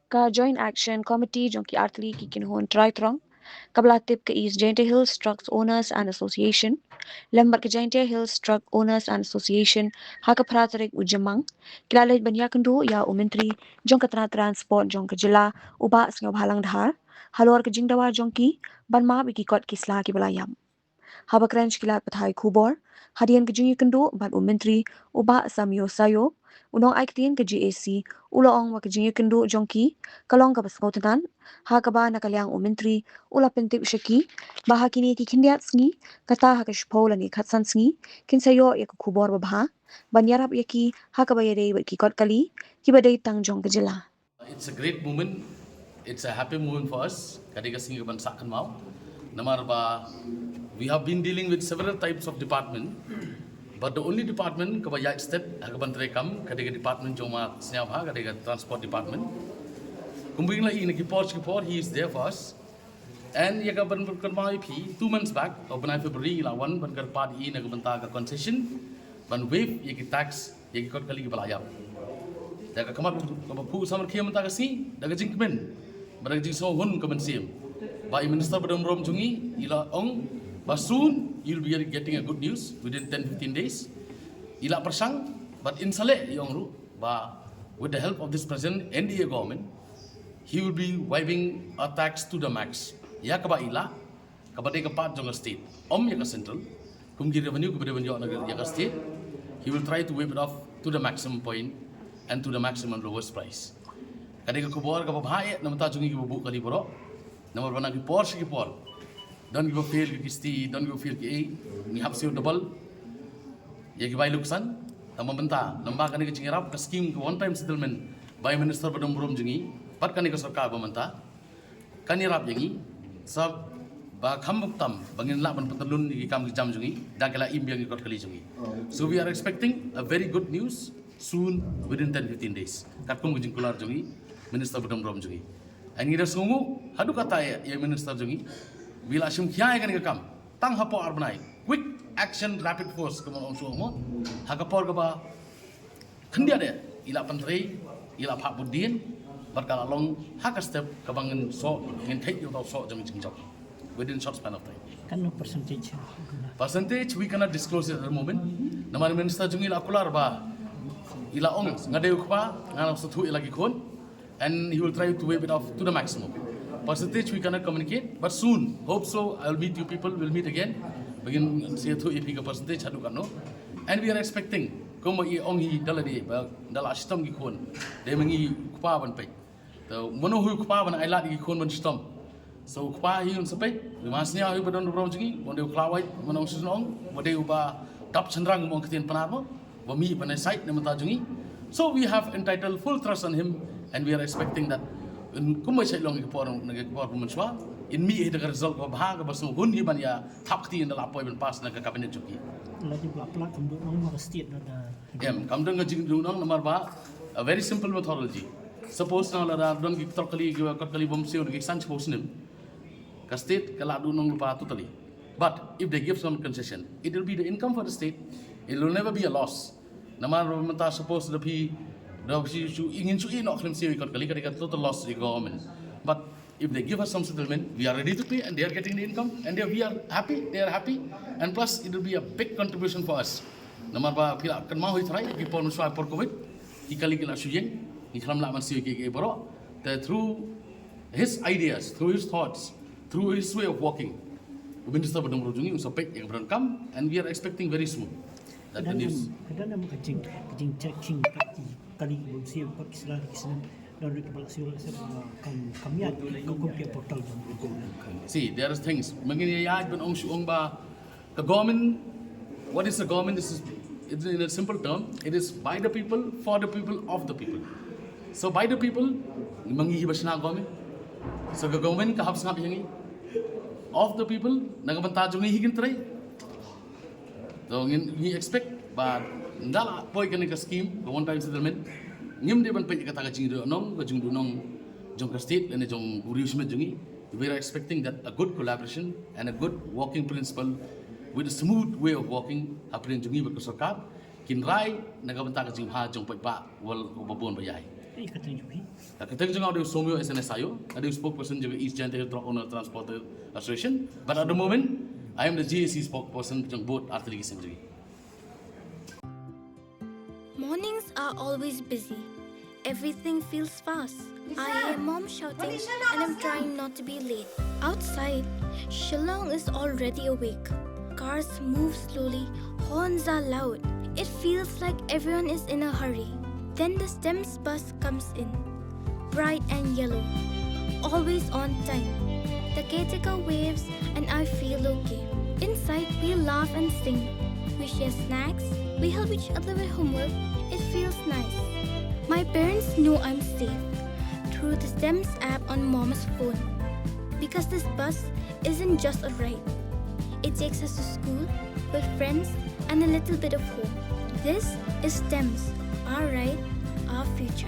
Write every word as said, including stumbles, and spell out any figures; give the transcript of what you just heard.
Ka Joint Action Committee jong ki artylli ki kynhun trai trong, kaba la tip ka East Jaintia Hills Truck Owners and Association lem bad ka Jaintia Hills Truck Owners and Association, ha ka phra tarik u Jymmang, ki la leit ban ïakynduh ïa u Myntri jong ka tnat Transport jong ka jylla, u Bah Sniawbhalang Dhar, halor ka jingdawa jong ki ban map ïa ki kot ki sla kiba la ïap. Haba kren sha ki lad pathai khubor hadien ka jingïakynduh bad u Myntri, u Bah Samio Sayo, u nongai ktien ka J A C, u la ong ba ka jingïakynduh jong ki ka long kaba sngewtynnat, ha kaba na ka liang u Myntri u la pyntip sha ki ba ha kine ki khyndiat sngi, kata ha ka shiphew lane khatsan sngi, kin sa ïoh ïa ka khubor babha ban ïarap ïa ki ha kaba ïadei bad ki kot kali kiba dei tang jong ka jylla. It's a great moment. It's a happy moment for us. Ka dei ka sngi kaban sah kynmaw. Namar ba we have been dealing with several types of department, but the only department kaba ïaid stet ha kaban trei kam ka dei ka department jong ma Sniawbha, ka dei ka transport department. Kumba ngi la ïohi na ki por sha ki por, he is there for us. And ïa kaban kynmaw ïa phi, two months back, ha u bnai February, la wan ban kyrpad ïa i na ka bynta ka concession ban waive ïa ki tax ïa ki kot kali kiba la ïap. Da ka khmat kaba phuh samrkhie mynta ka sngi da ka jingkmen bad da ka jingsngewhun ka mynsiem ba i Minister badonburom jong ngi i la ong ba soon you'll be getting a good news within ten fifteen days. I la pyrshang bad in sa leh i ong ruh ba with the help of this present N D A government, he will be waiving a tax to the max ïa kaba i la, kaba dei ka part jong ka state, ym ïa ka central. Kum ki revenue kaba dei ban ïoh na ka, ïa ka state, he will try to waive it off to the maximum point and to the maximum lowest price. Ka dei ka khubor kaba bha eh na bynta jong ngi kiba buh kali baroh. Namar ba na ki por sha ki por don kiba fail ki kisti, don kiba fail ki ei, ngi hap siew double ïa ki bai luksan. Tang ba mynta, lem bad kane ka jingïarap, ka scheme ka one time settlement ba i Minister badonburom jong ngi bad kane ka sorkar ba mynta kan ïarap ïa ngi sa ba kham bun tam ba ngin lah ban pyntyllun ïa ki kam ki jam jong ngi da ki la im biang ïa ki kot kali jong ngi. So we are expecting a very good news soon, within ten fifteen days, katkum ka jingkular jong i Minister badonburom jong ngi. Ngi da sngewnguh haduh katta ïa i Minister jong ngi, ba i la shim khia ïa kane ka kam tang hapoh ar bnai. Quick action, rapid force, kumba ong shuh mo. Ha ka por kaba khyndiat eh i la pyntrei, i la phah bud dien, bad ka la long ha ka step kaba ngin soh, ngin thait ïa uta u soh jong i jingjop within short span of time. Katno percentage? Percentage we cannot disclose it at the moment. Namar i Minister jong ngi i la kular ba i la ong, nga dei u kpa, ngan ym sngewthuh ïa la ki khun, and he will try to waive it off to the maximum. Percentage we cannot communicate, but soon, hope so, I'll meet you people, we'll meet again. Ba ngin sa ïathuh ïa phi ka percentage haduh katno. And we are expecting, kumba i ong hi da lade ba da la shitom ki khun, dei ma ngi u kpa ban peit. Te mano hi u kpa ban ailad ïa ki khun ban shitom? So u kpa hi un sa peit, u ma sniaw hi badonburom jong ngi, un dei u khlawait, mano ong shisien ong, ba dei uba dap shynrang, mo, ong ktien Pnar mo, ba mih ban ai sait na bynta jong ngi. So we have entitled full trust on him and we are expecting that, in kumba shait long ïa ka por, na ka por mynshuwa, in mih hi da ka result kaba bha, kaba sngewhun hi ban ïa thap kti ynda la poi ban pass na ka cabinet jong ki. La jingpla pla kam don ong ba ka state na da. Em, kam don ka jingdon ong namar ba a very simple methodology. Suppose na lada don ki kot kali, ki kot kali bym siew da ki san shiphew snem, ka state ka la don ong lypa totally. But if they give some concession, it will be the income for the state. It will never be a loss. Namar mynta suppose da phi, da phi shu, ngin shu ïeh noh khlem siew ïa kot kali, ka dei ka total loss ïa ka government. But if they give us some settlement, we are ready to pay and they are getting the income and they, we are happy, they are happy, and plus it will be a big contribution for us. Namar ba phi la kynmaw hi trai, ki por mynshuwa, por covid, ki kali ki la shu ïeng, ngi khlem lah ban siew ïa ki, ki baroh. Te through his ideas, through his thoughts, through his way of working, u Minister badonburom jong ngi un sa peit ïa ka ba donkam, and we are expecting very soon that the news. Ka don em ka jing, ka jingchecking kat ki kali ki bym siew, kat ki sla ki snem, don ki ba la siew la siew, ah, kam, kam ïaid ka kum ki portal jong. See, there are things. Ma ngin ïa ïaid ban ong shu ong ba ka government, what is the government? This is, it's in a simple term, it is by the people, for the people, of the people. So by the people, ma ngi hi ba shna government. So ka government ka hap sngap ïa ngi. Of the people, na ka bynta jong ngi hi kin trei. To ngin, ngi expect ba ynda la poi kane ka scheme, ka one time settlement, ngim dei ban peit ïa kata ka jingduhnong, ka jingduhnong jong ka state lane jong u riew shimet jong ngi. We are expecting that a good collaboration and a good working principle with a smooth way of working hapdeng jong ngi bad ka sorkar kin rai na ka bynta ka jingbha jong paidbah, wal, uba bun ba ïai. Ka kyrteng jong nga u dei u Somio S N S Ayo, nga dei u spokesperson jong ka East Jaintia Hills Truck Owner Transporter Association, but at the moment I am the G A C spokesperson jong both artillery century. Mornings are always busy. Everything feels fast. I hear mom shouting and I'm trying not to be late. Outside, Shillong is already awake. Cars move slowly, horns are loud. It feels like everyone is in a hurry. Then the STEMS bus comes in, bright and yellow, always on time. The caretaker waves and I feel okay. Inside, we laugh and sing. We share snacks, we help each other with homework. It feels nice. My parents know I'm safe through the STEMS app on mom's phone because this bus isn't just a ride. It takes us to school, with friends, and a little bit of hope. This is STEMS, our ride, our future.